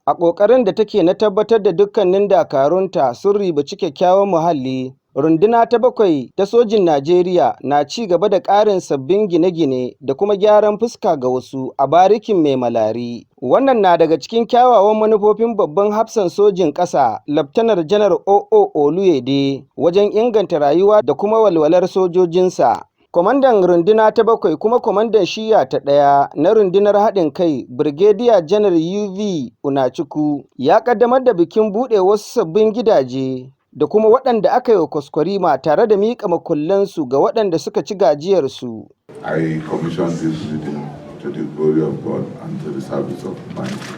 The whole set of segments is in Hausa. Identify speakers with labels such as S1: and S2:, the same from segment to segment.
S1: A ƙoƙarin da take na tabbatar da dukkanin dakarunta sun ribaci kyakkyawan muhalli, Runduna ta Bakwai ta Sojin Najeriya na ci gaba da ƙarin sabbin gine-gine da kuma gyaran fuska ga wasu a barikin Maimalari. Wannan na daga cikin kyawawan manufofin Babban Hafsan Sojin Ƙasa, Laftanar Janar O.O. Oluyede, wajen inganta rayuwa da kuma walwalar sojojinsa. Kwamandan Runduna ta Bakwai kuma Kwamandan Shiyya ta 1 na Rundunar Haɗin Kai, Birgediya Janar U.V. Unachukwu, ya ƙaddamar da bikin buɗe wasu sabbin gidaje da kuma waɗanda aka yi wa kwaskwarima tare da miƙa makullansu ga waɗanda suka ci gajiyarsu.
S2: I commission this building to the glory of God and to the service of humanity.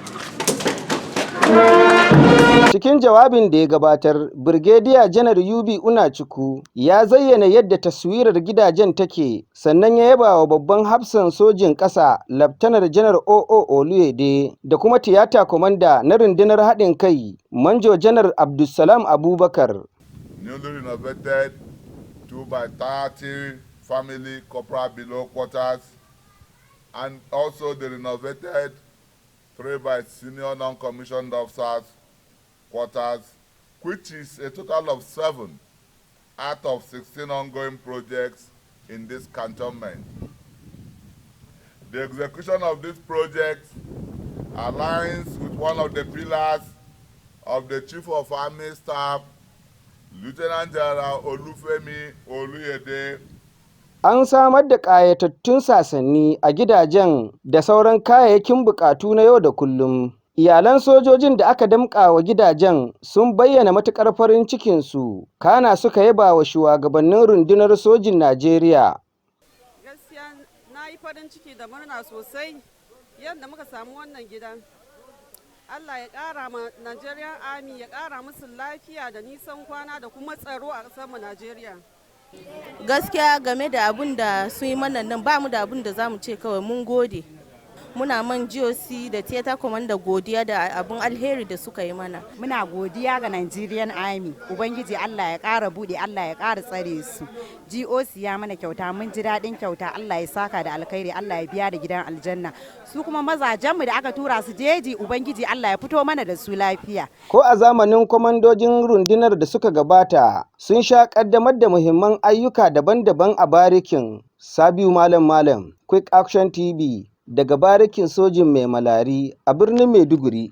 S1: Cikin jawabin da ya gabatar, Birgediya Janar U.V. Unachukwu ya zayyana yadda taswirar gidajen take, sannan ya yaba wa Babban Hafsan Sojin Ƙasa, Laftanar Janar O.O. Oluyede, da kuma Tiyata Kwamanda na Rundunar Haɗin Kai, Manjo Janar Abdulsalam Abubakar.
S2: Newly renovated 2 by 30 family corporal below quarters and also the renovated 3 by senior non-commissioned officers quarters, which is a total of 7 out of 16 ongoing projects in this cantonment. The execution of this project aligns with one of the pillars of the Chief of Army Staff, Lieutenant General Olufemi Oluyede.
S1: An samar da ƙayatattun sasanni a gidajen da sauran kayayyakin buƙatu na yau da kullum. Iyalan sojojin da aka damƙa wa gidajen sun bayyana matuƙar farin cikinsu, kana suka yaba wa shugabannin Rundunar Sojin Najeriya.
S3: Gaskiya na yi farin ciki da murna sosai yadda muka samu wannan gidan. Allah ya ƙara ma Nigerian Army, ya ƙara musu lafiya da nisan kwana da kuma tsaro a ƙasarmu Najeriya.
S4: Gaskiya, game da abun da sun yi mana nan, ba mu da abun da za mu ce, kawai mun gode. Muna man GOC da theater commander godiya da abun alheri da suka yi mana.
S5: Muna godiya ga Nigerian Army. Ubangiji Allah ya ƙara buɗe, Allah ya ƙara tsare su. GOC ya mana kyauta, mun ji daɗin kyauta. Allah ya saka da alkhairi, Allah ya biya da gidan aljanna. Su kuma mazajenmu da aka tura su jeji, Ubangiji Allah ya fito mana da su lafiya.
S1: Ko a zamanin kwamandojin rundunar da suka gabata, sun sha ƙaddamar da muhimman ayyuka daban-daban a barikin. Sabiu Malam Malam, Quick Action TV, daga barikin sojin Maimalari a birnin Maiduguri.